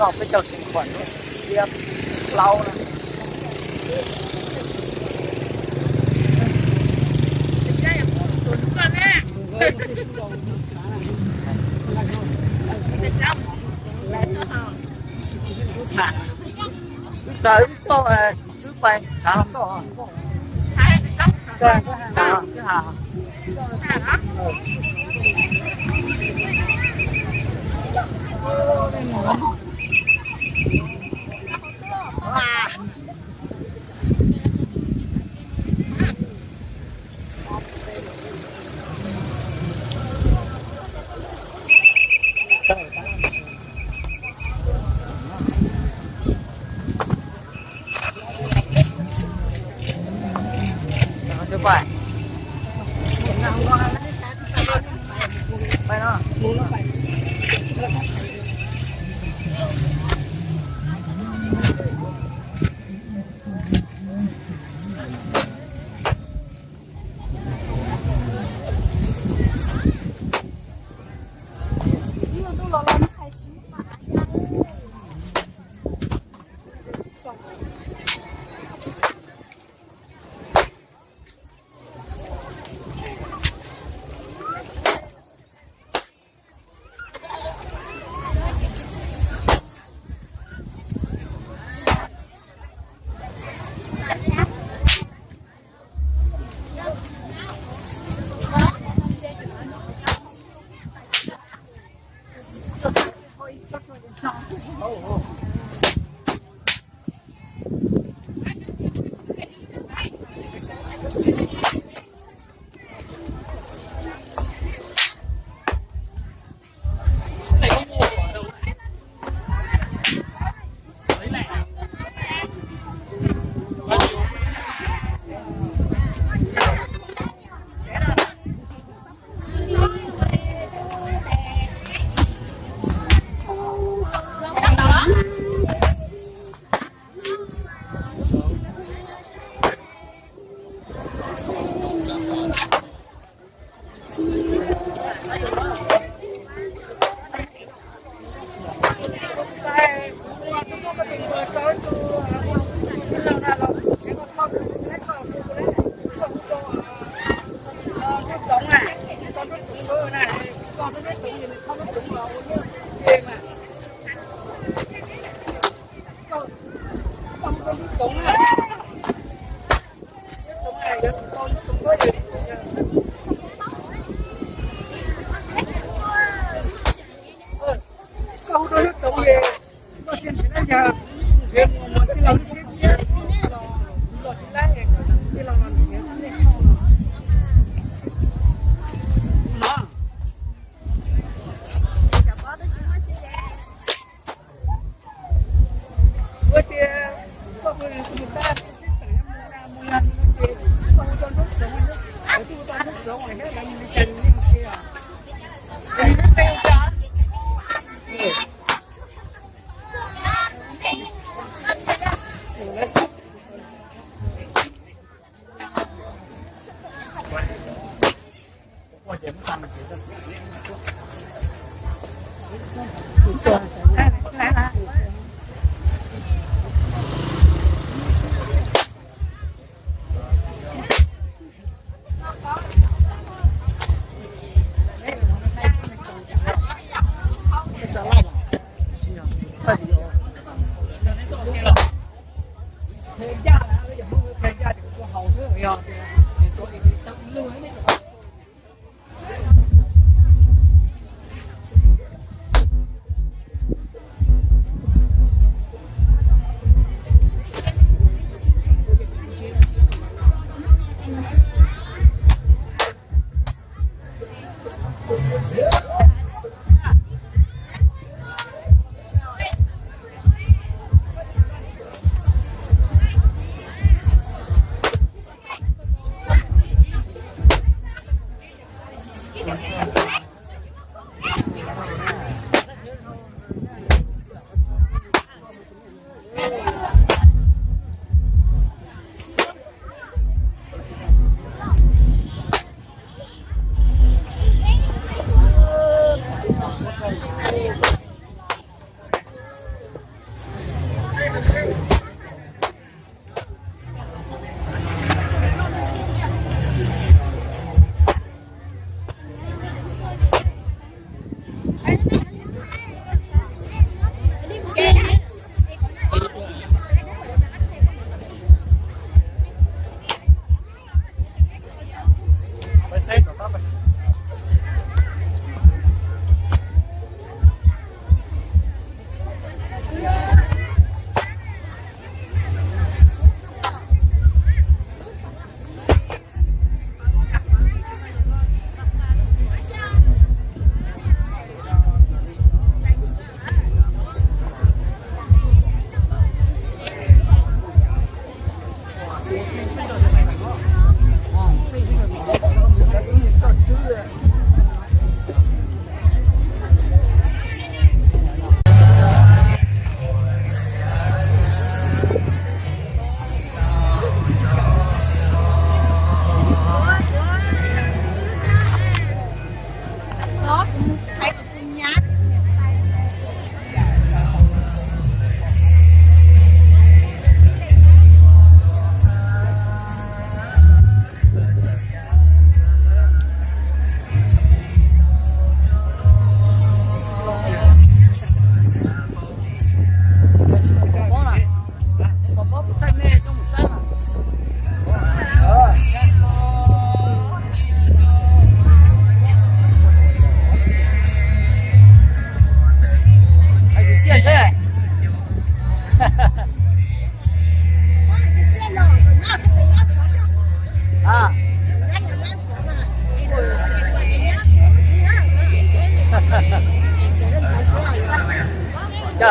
Peb caug xeev khuam lub xiab plaub na. Rawv ib txoj, tsis tswb pais tsav toj.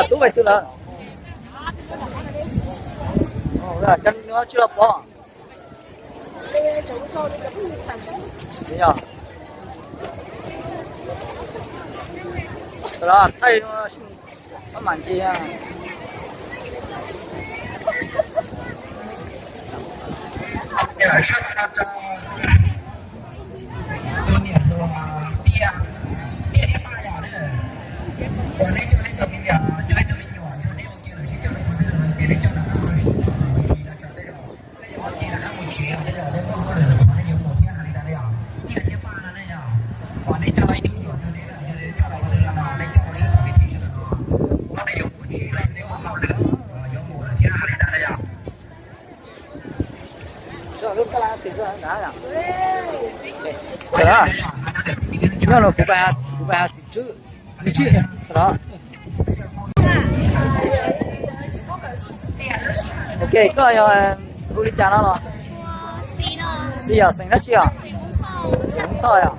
Tub pais twg lawm? Cov no tsis los pom. Yog. Thaij no, mam ntsia. Nyob no kuv pais, kuv pais txiv tswb, txiv tswb. Ok, koj yog hu li cas no los? Xi yog xeem dab tsi os? Xeem Hmoob Thoj yog.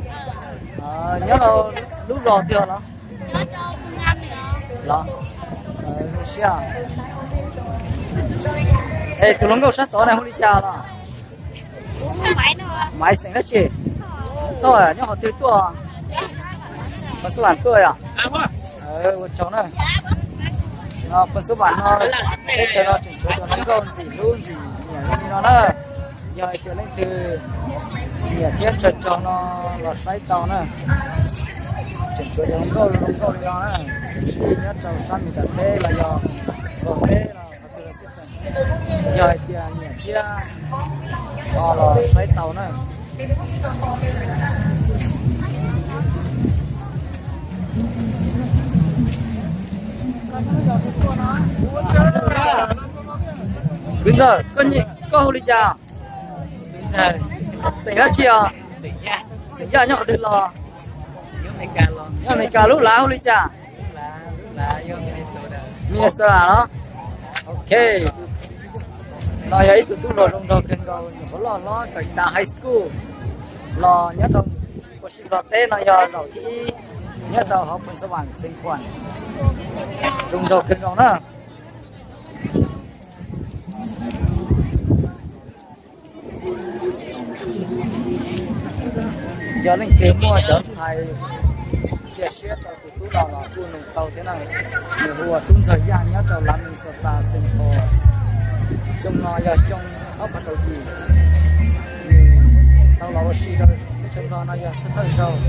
Nyob rau lub zos twg los? Los, zoo siab. Es tus hluas nkauj sab tod na hu li cas los? Maiv, xeem dab tsi? Thoj, nyob qhov twg tuaj? Phoos Xab Vam tuaj yom? Ua tsaug na. No Phoos Xab Vam no, teb chaws no tseem tshuav tus hluas nkauj ntxim hlub ntxim nyiam li no na. Yog hais tias leej twg nyiam thiab ntshaw tsaug no los saib tau na. Tseem tshuav tus hluas nkauj zoo nkauj li no na. Nyob rau sab Mes Kas teb los yog Nplog teb los qhov twg los xij peem, yog hais tias nyiam thiab ho los saib tau na. Viv Ntxawg, koj hu li cas? Xeem dab tsi os? Xeem Yaj, nyob qhov twg los? Nyob Amelikas. Lub lav hu li cas? Minnesota los? Ok. No yog ib tug tub hluas zoo nraug kawg nkaus, nyuam qhuav loj hlob txawm tas high school los nyob rau ua si Nplog teb no yog zaum thib ib nyob rau hauv Phoos Xab Vam xeev Khuam. Zoo nraug kawg nkaus na. Yog leej twg muaj cov ntxhais cia siab rau tus tub no los kuj nug tau thiab na. Nws hu ua Tub Ntxawg Yaj nyob rau lav Minnesota Saint Paul. Xyoo no yog xyoo ob phav kaum yim, nws tau los ua si rau teb chaws Nplog no yog thawj zaug.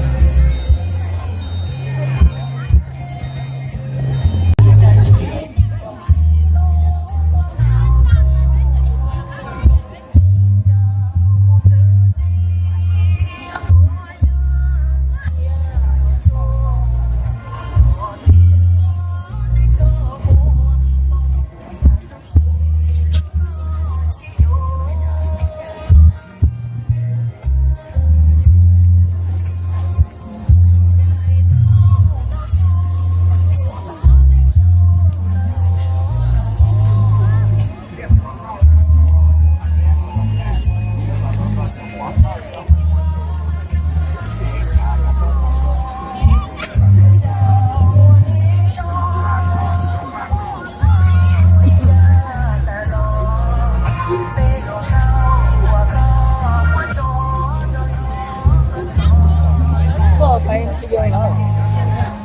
Koj pais ntsia lawm,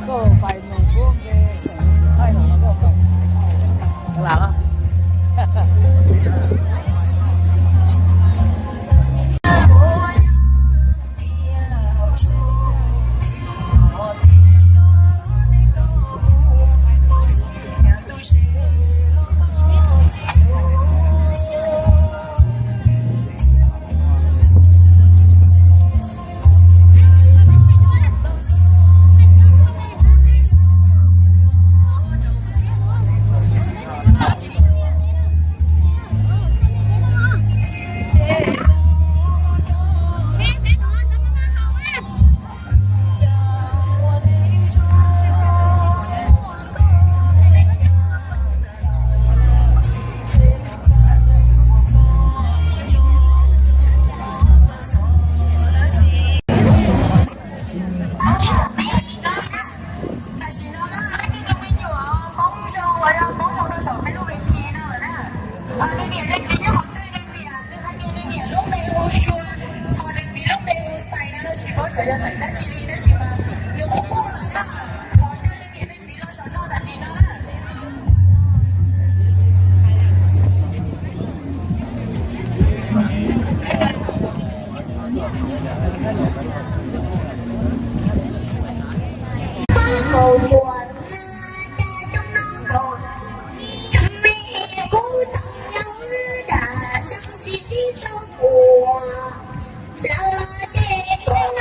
koj pais nug kuv npe xeem thaij no los koj pais. Lam los. Tab sis mas nws qhuav muaj lawm na, thov coj nej niam nej txiv los saum no tam sim no na. Pab kaum cuam na, cas coob no nkaus, tseem me kuv tau nyob dam neeg tsis sib tau ua, lawv los ces kuv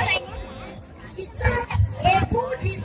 tsis txawj es kuv tsis